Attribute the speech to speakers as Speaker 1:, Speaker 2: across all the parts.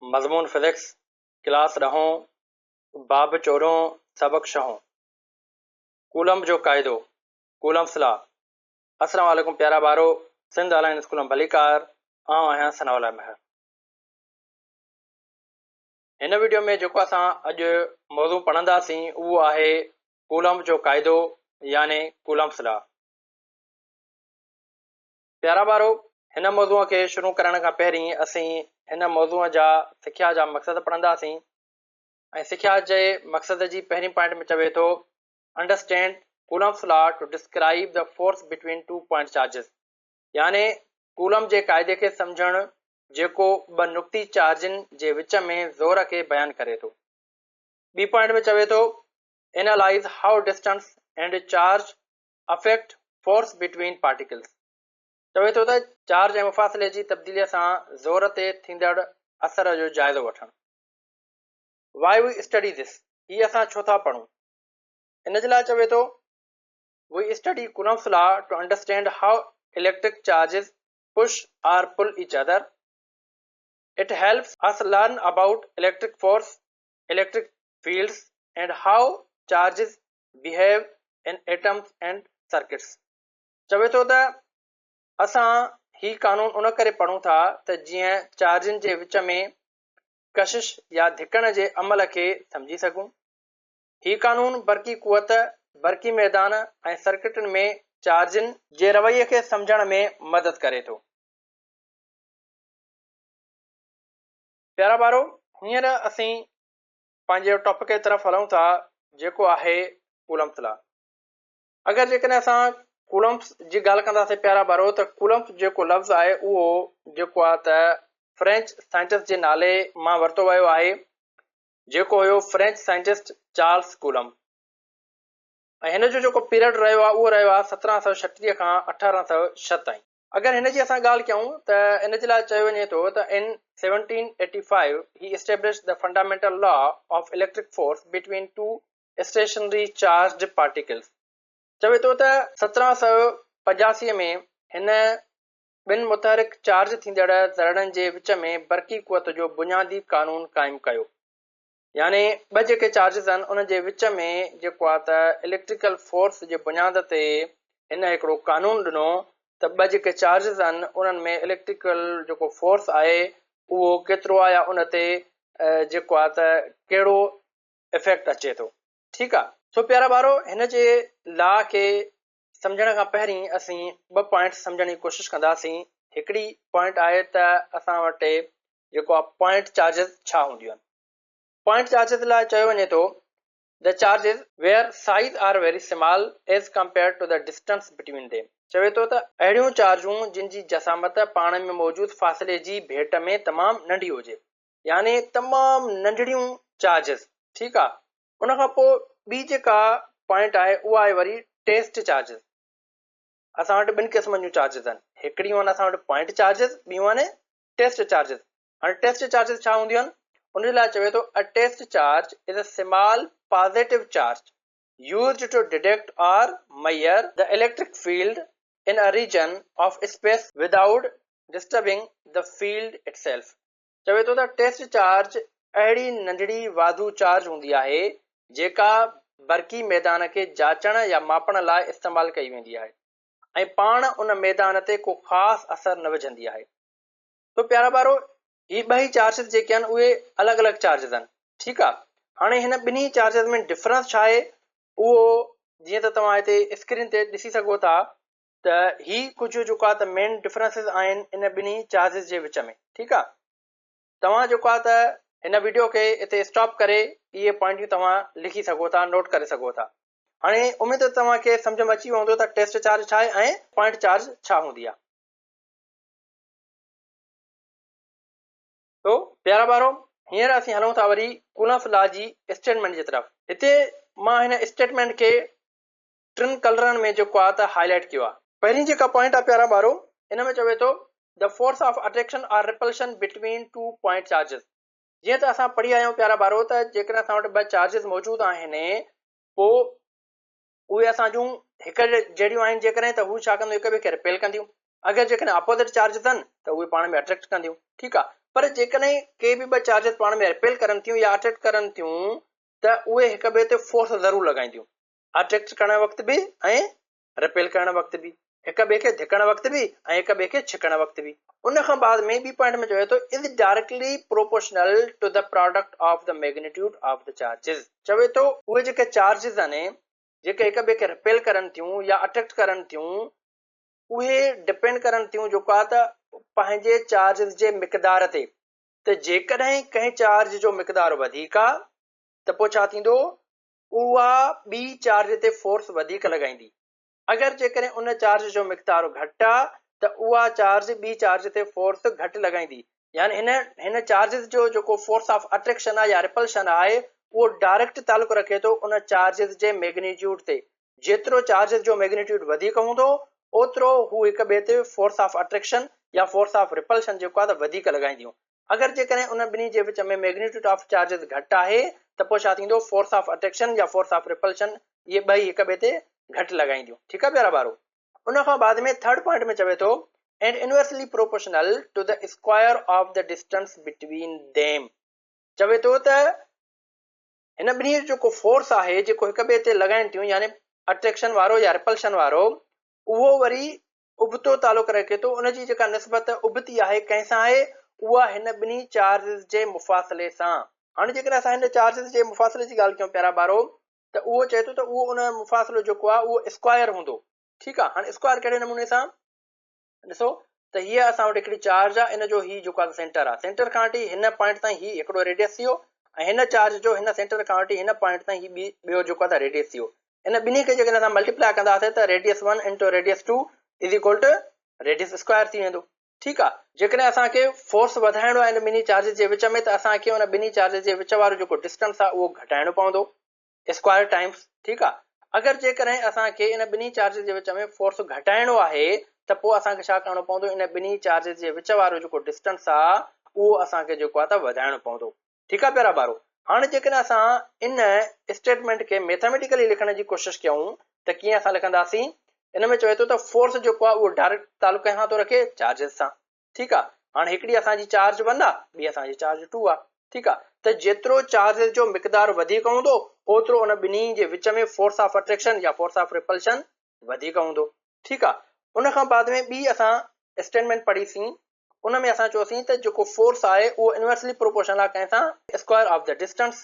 Speaker 1: مضمون physics, class ڏهون، باب چوڏهون، سبق ڇهون، ڪولمب جو قاعدو، Coulomb's Law. السلام عليڪم پيارا ٻارو، سنڌ آنلائن اسڪول ۾ ڀليڪار، آئون آهيان ثناء الله مهر. هن وڊيو ۾ جيڪو اسان اڄ موضوع پڙهنداسين اهو آهي ڪولمب جو قاعدو يعني Coulomb's Law. پيارا ٻارو! هن موضوع کي شروع ڪرڻ کان پهرين اسين هن موضوع جا سکيا جا مقصد پڙهنداسين ۽ سکيا جي مقصد جي پهرين پوائنٽ ۾ چوي ٿو Understand Coulomb's law to describe the force between two point charges يعني ڪولمب جي قاعدي کي سمجهڻ جيڪو ٻه نقطي چارجن جي وچ ۾ زور کي بيان ڪري ٿو. ٻي پوائنٽ ۾ چوي ٿو Analyze how distance and charge affect force between particles چوي ٿو ته چارج ۽ مفاصلي جي تبديليء سان زور تي ٿيندڙ اثر جو جائزو وٺڻ. Why we study this هي اسان ڇو ٿا پڙهون؟ ان جي لاء چوي ٿو We study Coulomb's law to understand how electric charges push or pull each other. It helps us learn about electric force, electric fields and how charges behave in atoms and circuits. چوي ٿو ته اسان هي قانون ان ڪري پڙهون ٿا ته جيئن چارجن جي وچ ۾ ڪشش يا ڌڪڻ جي عمل کي سمجهي سگهون. هي قانون برقي قوت، برقي ميدان ۽ سرڪٽن ۾ چارجن جي رويي کي سمجهڻ ۾ مدد ڪري ٿو. پيارا ٻارو هينئر اسين پنهنجي ٽاپڪ جي طرف هلون ٿا جيڪو آهي ڪولمپس لا. اگر جيڪڏهن اسان ڪولمپس جي ڳالهه ڪنداسين پيارا ٻارو ته ڪولمپس جيڪو لفظ آهي اهو جيڪو آهي ته فرينچ سائنٽسٽ جي نالي مان ورتو ويو آهي جيڪو هيو فرينچ سائنٽسٽ چارلس ڪولمپ ۽ هن جو جيڪو پيريڊ رهيو آهي اهو رهيو آهي 1736 کان 1806 تائين. اگر هن جي اسان ڳالهه ڪيون ته ان جي لاء چيو وڃي ٿو ته in 1785 he established the fundamental law of electric force between two stationary charged particles چوي ٿو ته 1785 ۾ هن ٻن متحرڪ چارج ٿيندڙ ذرڙن جي وچ ۾ برقي قوت جو بنيادي قانون قائم ڪيو. يعني ٻه جيڪي چارجز آهن انهن جي وچ ۾ جيڪو آهي ته اليڪٽريڪل فورس جي بنياد تي هن هڪڙو قانون ڏنو ته ٻه جيڪي چارجز آهن انهن ۾ اليڪٽريڪل جيڪو فورس آهي اهو ڪيترو آهي يا ان تي جيڪو آهي ته ڪهڙو افيڪٽ اچي ٿو ٺيڪ آهي. سو پيارا ٻارو هن جي لا کي سمجهڻ کان پهرين اسين ٻه پوائنٽس سمجهڻ جي ڪوشش ڪنداسين هڪڙي پوائنٽ آهي ته اسان وٽ جيڪو آهي پوائنٽ چارجز ڇا هونديون آهن پوائنٽ چارجز لاء چيو وڃي ٿو The charges where size are very small as compared to the distance between them چوي ٿو ته اهڙيون چارجون جن جي جسامت پاڻ ۾ موجود فاصلي جي ڀيٽ ۾ تمام ننڍي هجي يعني تمام ننڍڙيون چارجز ٺيڪ آهي ان کان پوء ٻي جيڪا پوائنٽ آهي اها آهي وري ٽيسٽ چارجز. اسان وٽ ٻن قسمن جون چارجز آهن، هڪڙيون آهن اسان وٽ پوائنٽ چارجز، ٻيون آهن ٽيسٽ چارجز. هاڻي ٽيسٽ چارجز ڇا هونديون آهن؟ ان جي لاء چوي ٿو A test charge is a small positive charge used to detect or measure the electric field in a region of space without disturbing the field itself. چوي ٿو ته ٽيسٽ چارج اهڙي ننڍڙي واڌو چارج هوندي آهي جيڪا برقي ميدان کي جاچڻ يا ماپڻ لاء استعمال ڪئي ويندي آهي ۽ پاڻ ان ميدان تي ڪو خاص اثر نه وجهندي آهي. سو پيارا ٻارو هي ٻئي چارجز جيڪي آهن اهي الڳ الڳ چارجز آهن ٺيڪ آهي هاڻي هن ٻنهي چارجز ۾ ڊفرنس ڇا آهي اهو جيئن ته توهان هتي اسڪرين تي ڏسي سگهو ٿا ته هي ڪجهه جيڪو آهي ته مين ڊفرنسز آهن ان ٻنهي چارجز جي وچ ۾ ٺيڪ آهي توهان جيڪو آهي ته هن ويڊيو کي اتي اسٽاپ ڪري اهي پوائنٽيون توهان لکي سگهو ٿا نوٽ ڪري سگهو ٿا هاڻي اميد ته توهان کي سمجهه ۾ اچي ويو هوندو ته ٽيسٽ چارج ڇا آهي ۽ پوائنٽ چارج ڇا هوندي آهي. تو پيارا ٻارو هينئر اسين هلون ٿا وري ڪولمس لا جي اسٽيٽمينٽ جي طرف. هتي مان هن اسٽيٽمينٽ کي ٽن ڪلرن ۾ جيڪو آهي ته هائي لائيٽ ڪيو آهي. پهرين جيڪا پوائنٽ آهي پيارا ٻارو ان ۾ چوي ٿو The force of attraction or repulsion between two point charges جيئن ته اسان پڙهي آيا آهيون پيارا ٻارو ته جيڪڏهن اسان وٽ ٻه چارجز موجود آهن پوء اهي اسان جون هڪ جهڙيون آهن جيڪڏهن ته هو ڇا ڪنديون هڪ ٻئي کي رپيل ڪنديون اگر جيڪڏهن اپوزٽ چارجز آهن ته اهي پاڻ ۾ اٽريڪٽ ڪنديون ٺيڪ آهي. پر جيڪڏهن ڪي به ٻه چارجز پاڻ ۾ رپيل ڪرن ٿيون يا اٽريڪٽ ڪرن ٿيون ته اهي هڪ ٻئي تي فورس ضرور لڳائينديون. اٽريڪٽ ڪرڻ وقت به ۽ رپيل ڪرڻ وقت به، هڪ ٻئي کي ڌڪڻ وقت به ۽ هڪ ٻئي کي ڇڪڻ وقت به. ان کان بعد ۾ ٻي پوائنٽ ۾ چوي ٿو is directly proportional to the product of the magnitude of the charges. چوي ٿو اهي جيڪي چارجز آهن جيڪي هڪ ٻئي کي رپيل ڪرن ٿيون يا اٽريڪٽ ڪرن ٿيون اهي ڊپينڊ ڪرن ٿيون جيڪو آهي ته پنهنجي چارجز جي مقدار تي ته جيڪڏهن ڪنهن چارج جو مقدار وڌيڪ آهي ته پوء ڇا ٿيندو اها ٻي چارج تي فورس وڌيڪ لڳائيندي اگر جيڪڏهن ان چارج جو مقدار گهٽ آهي ته اها چارج ٻي چارج تي فورس گهٽ لڳائيندي يعني هن هن چارجز جو جيڪو فورس آف اٽريڪشن آهي يا رپلشن آهي اهو ڊائريڪٽ تعلق رکي ٿو ان چارجز جي ميگنيٽيوڊ تي جيترو چارجز جو ميگنيٽيوڊ وڌيڪ هوندو اوترو هو هڪ ٻئي تي فورس آف اٽريڪشن يا فورس آف رپلشن جيڪو آهي ته وڌيڪ لڳائينديون. اگر جيڪڏهن انهن ٻنهي جي وچ ۾ ميگنيٽيوڊ آف چارجز گهٽ آهي ته پوء ڇا ٿيندو فورس آف اٽريڪشن يا فورس آف رپلشن اهي ٻئي هڪ ٻئي تي گهٽ لڳائينديون. ٺيڪ آهي پيارا ٻارو. ان کان بعد ۾ ٿرڊ پوائنٽ ۾ چوي ٿو and inversely proportional to the square of the distance between them چوي ٿو ته هن ٻنهي جو جيڪو فورس آهي جيڪو هڪ ٻئي تي لڳائين ٿيون يعني اٽريڪشن وارو يا رپلشن وارو اهو وري ابتو تعلق رکي ٿو ان جي جيڪا نسبت ابتي آهي ڪنهن سان آهي اها هن ٻنهي چارجز جي مفاصلي سان. هاڻي جيڪڏهن اسان هن چارجز جي مفاصلي جي ڳالهه ڪيون پيارا ٻارو ته اهو چئي ٿو ته اهو ان مفاصلو جيڪو آهي اهو اسڪوائر هوندو ٺيڪ آهي هاڻي اسڪوائر ڪهڙي نموني سان ڏسو ته هيء اسان وٽ هڪڙي چارج آهي ان جو هي جيڪو آهي سينٽر آهي سينٽر کان وٺي هن پوائنٽ تائين هي هڪڙو ريڊيس ٿي ويو ۽ هن چارج جو هن سينٽر کان وٺي هن پوائنٽ تائين هي ٻيو جيڪو آهي ريڊيس ٿي ويو ان ٻنهي کي جيڪڏهن اسان ملٽيپلائي ڪنداسين ته radius 1 into radius 2 is equal to radius square ٿي ويندو ٺيڪ آهي جيڪڏهن اسان کي فورس وڌائڻو آهي ان ٻنهي چارجز جي وچ ۾ ته اسان کي ان ٻنهي چارجز جي وچ وارو جيڪو ڊسٽنس آهي اهو گهٽائڻو پوندو اسڪوائر ٽائمز ٺيڪ آ اگر جيڪڏهن اسان کي ان ٻنهي چارجز جي وچ ۾ فورس گهٽائڻو آهي ته پوء اسان کي ڇا ڪرڻو پوندو ان ٻنهي چارجز جي وچ وارو جيڪو ڊسٽنس آ اهو اسان کي جيڪو آ ته وڌائڻو پوندو ٺيڪ آ پيارا ٻارو هاڻي جيڪڏهن اسان ان اسٽيٽمينٽ کي ميٿاميٽيڪلي لکڻ جي ڪوشش ڪيون ته ڪيئن اسان لکنداسين ان ۾ چوي ٿو ته فورس جيڪو آ اهو ڊائريڪٽ تعلق ڪنهن سان ٿو رکي چارجز سان ٺيڪ آ هاڻي هڪڙي اسان جي چارج ون آ ٻي اسان جي چارج ٽو آ ٺيڪ آ ته جيترو چارجز جو مقدار وڌيڪ هوندو اوترو ان ٻنهي جي وچ ۾ فورس آف اٽريڪشن يا فورس آف ريپلشن وڌيڪ هوندو ٺيڪ آ ان کان بعد ۾ ٻي اسان اسٽيٽمينٽ پڙهي سين ان ۾ اسان چيوسين ته جيڪو فورس آهي اهو انورسلي پروپورشنل آ ڪنهن سان اسڪوائر آف the distance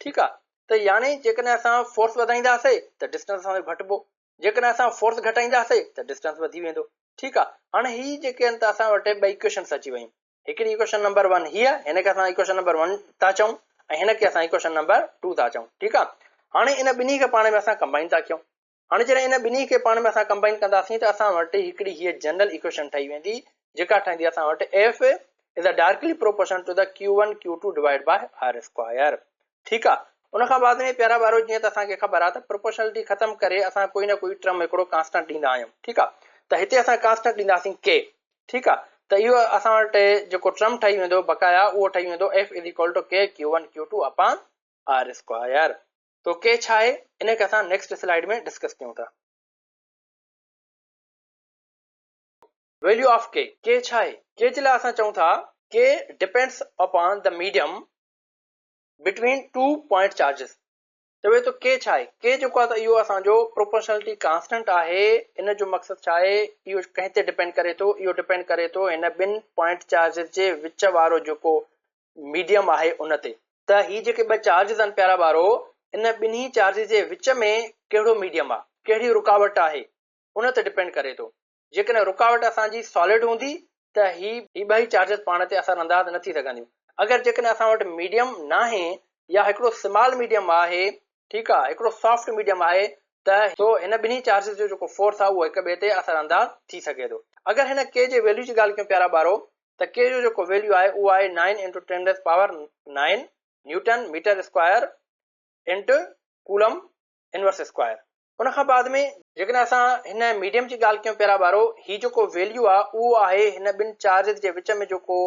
Speaker 1: ٺيڪ آ ته يعني جيڪڏهن اسان فورس وڌائينداسي ته ڊسٽنس اسان جو گهٽبو جيڪڏهن اسان فورس گهٽائينداسي ته ڊسٽنس وڌي ويندو ٺيڪ آ هاڻي هي جيڪي آهن ته اسان وٽ ٻه ايڪويشنس اچي ويون هڪڙي ايڪويشن نمبر 1 هي آ هن کي اسان ايڪويشن نمبر 1 ٿا چئون ۽ هن کي اسان ايڪويشن نمبر 2 ٿا چئون ٺيڪ آ هاڻي ان ٻنهي کي پاڻ ۾ اسان ڪمبائن ٿا ڪيون هاڻي جڏهن ان ٻنهي کي پاڻ ۾ اسان ڪمبائن ڪنداسين ته اسان وٽ هڪڙي هيء جنرل ايڪويشن ٺهي ويندي جيڪا ٺهندي اسان وٽ F is a directly proportional to the Q1 Q2 divide by R square ٺيڪ آ ان کان بعد ۾ پيارا ٻارو جيئن ته اسان کي خبر آ ته پروپورشنلٽي ختم ڪري اسان ڪوئي نه ڪوئي ٽرم هڪڙو ڪانسٽنٽ ڏيندا آهيون ٺيڪ آ ته هتي اسان ڪانسٽنٽ ڏينداسين K ٺيڪ آ ته اهو اسان وٽ جيڪو ٽرم ٺهي ويندو بقايا اهو ٺهي ويندو F is equal to K Q1 Q2 upon R square تو K ڇا آهي ان کي اسان نيڪسٽ سلائيڊ ۾ ڊسڪس ڪيون ٿا. ويليو آف ڪي، ڪي ڇا آهي؟ ڪي جي لاء اسان چئون ٿا K depends upon the medium between two point charges. چوي ٿو ڪي ڇا آهي؟ ڪي جيڪو آهي ته اهو اسان جو پروپورشنلٽي ڪانسٽنٽ آهي ان جو مقصد ڇا آهي؟ اهو ڪنهن تي ڊپينڊ ڪري ٿو؟ اهو ڊپينڊ ڪري ٿو هن ٻن پوائنٽ چارجز جي وچ وارو جيڪو ميڊيم آهي ان تي. ته هي جيڪي ٻه چارجز آهن پيارا ٻارو ان ٻنهي چارجز جي وچ ۾ ڪهڙو ميڊيم آهي؟ ڪهڙي رڪاوٽ آهي؟ ان تي ڊپينڊ ڪري ٿو. جيڪڏهن رڪاوٽ اسان جي سالڊ هوندي ته هي هي ٻئي چارجز پاڻ تي اثر انداز نه ٿي سگهنديون. اگر جيڪڏهن اسان وٽ ميڊيم ناهي يا هڪڙو سمال ميڊيم آهي ٺيڪ آ هڪڙو سافٽ ميڊيم آهي ته سو هن ٻنهي چارجز جو جيڪو فورس آ اهو هڪ ٻئي تي اثر انداز ٿي سگهي ٿو. اگر هن ڪي جي ويليو جي ڳالهه ڪيون پيارا ٻارو ته ڪي جو جيڪو ويليو آهي اهو آهي nine into ten raise power nine newton metre square into coulomb inverse square. ان کان بعد ۾ جيڪڏهن اسان هن ميڊيم جي ڳالهه ڪيون پيارا ٻارو هي جيڪو ويليو آ اهو آهي هن ٻن چارجز جي وچ ۾ جيڪو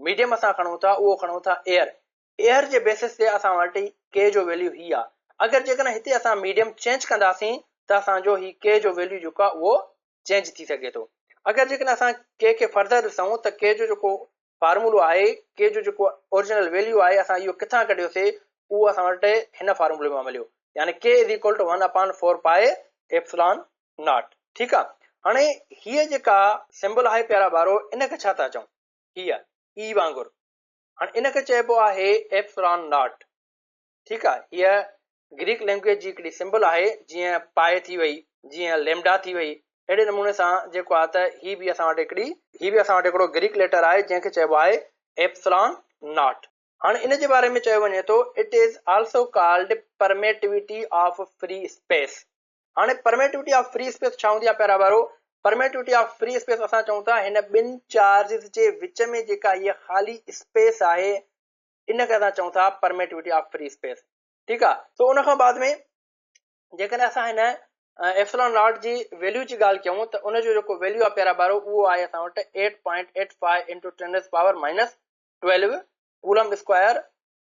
Speaker 1: ميڊيم اسان کڻون ٿا اهو کڻون ٿا ايئر ايئر جي بيسس تي اسان وٽ ڪي جو ويليو هي آ اگر جيڪڏهن هتي اسان ميڊيم چينج ڪنداسين ته اسان جو هي ڪي جو ويليو جيڪو آ اهو چينج ٿي سگهي ٿو اگر جيڪڏهن اسان ڪي کي فرڌر ڏسون ته ڪي جو جيڪو فارمولو آهي ڪي جو جيڪو اوريجنل ويليو آهي اسان اهو ڪٿان ڪڍيوسي اهو اسان وٽ هن فارمولي مان مليو يعني K is equal to 1 upon 4 pi epsilon naught ٺيڪ آ. هاڻي هيء جيڪا سمبل آهي پيارا ٻارو ان کي ڇا ٿا چئون؟ هيء اي وانگر هاڻي ان کي چئبو آهي ايپسلان not ٺيڪ آ. هيء گريڪ لينگويج جي هڪڙي سمبل آهي جيئن پائي ٿي وئي جيئن ليمڊا ٿي وئي اهڙي نموني سان جيڪو آ ته هي به اسان وٽ هڪڙي هي به اسان وٽ هڪڙو گريڪ ليٽر آهي جنهن کي چئبو آهي ايپسلان not. هاڻي ان جي باري ۾ چيو وڃي ٿو it is also called permittivity of free space. هاڻي پرميٽوٽي آف فري اسپيس ڇا هوندي آهي پيارا ٻارو؟ پرميٽوٽي آف فري اسپيس اسان چئون ٿا هن ٻن چارجز جي وچ ۾ جيڪا هيء خالي اسپيس آهي ان کي اسان چئون ٿا پرميٽوٽي آف فري اسپيس ٺيڪ آهي. سو ان کان بعد ۾ جيڪڏهن اسان هن ايپسلان not جي ويليو جي ڳالهه ڪيون ته ان جو جيڪو ويليو آهي پيارا ٻارو اهو آهي اسان وٽ 8.85 into 10 raise power minus 12 coulomb square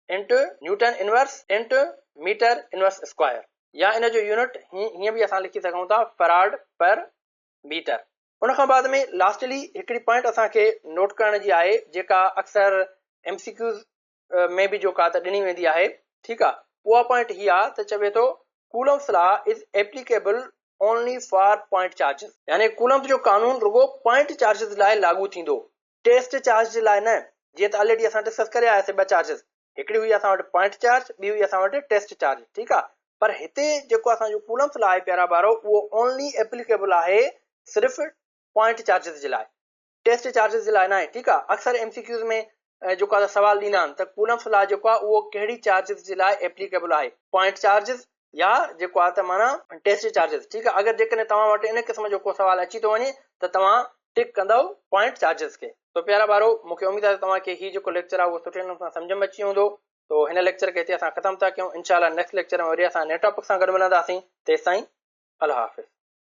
Speaker 1: into newton inverse into metre inverse square يا ان جو يونٽ هيئن به اسان لکي سگهون ٿا فراڊ پر ميٽر. ان کان بعد ۾ لاسٽلي هڪڙي پوائنٽ اسان کي نوٽ ڪرڻ جي آهي جيڪا اڪثر ايم سي ڪيوز ۾ به جيڪا ته ڏني ويندي آهي ٺيڪ آ اها پوائنٽ هي آ ته چوي ٿو Coulomb's law is applicable only for point charges يعني ڪولمز جو قانون رڳو پوائنٽ چارجز لاء لاڳو ٿيندو ٽيسٽ چارج جي لاء نه، جيئن ته آلريڊي اسان ڊسڪس ڪري آياسين ٻه چارجز، هڪڙي هئي اسان وٽ پوائنٽ چارج، ٻي هئي اسان وٽ ٽيسٽ چارج، ٺيڪ آ، پر هتي جيڪو اسان جو ڪولمس لا آهي پيارا ٻارو اهو اونلي ايپليڪيبل آهي صرف پوائنٽ چارجز جي لاء، ٽيسٽ چارجز جي لاء ناهي، ٺيڪ آ، اڪثر ايم سي ڪيوز ۾ جيڪو آ سوال ڏيندا آهن ته ڪولمس لا جيڪو آ اهو ڪهڙي چارجز جي لاء ايپليڪيبل آهي، پوائنٽ چارجز يا جيڪو آ ته معنيٰ ٽيسٽ چارجز ٺيڪ آ اگر جيڪڏهن توهان وٽ ان قسم جو ڪو سوال اچي ٿو وڃي ته توهان ٽڪ ڪندؤ پوائنٽ چارجز کي. سو پيارا ٻارو مون کي اميد آهي ته توهان کي هي جيڪو ليڪچر آ اهو سٺي نموني سان سمجهه ۾ اچي ويو هوندو سو هن ليڪچر کي هتي اسان ختم ٿا ڪيون انشاء الله نيڪسٽ ليڪچر ۾ وري اسان نئين ٽاپڪ سان گڏ ملنداسين تيستائين الله حافظ.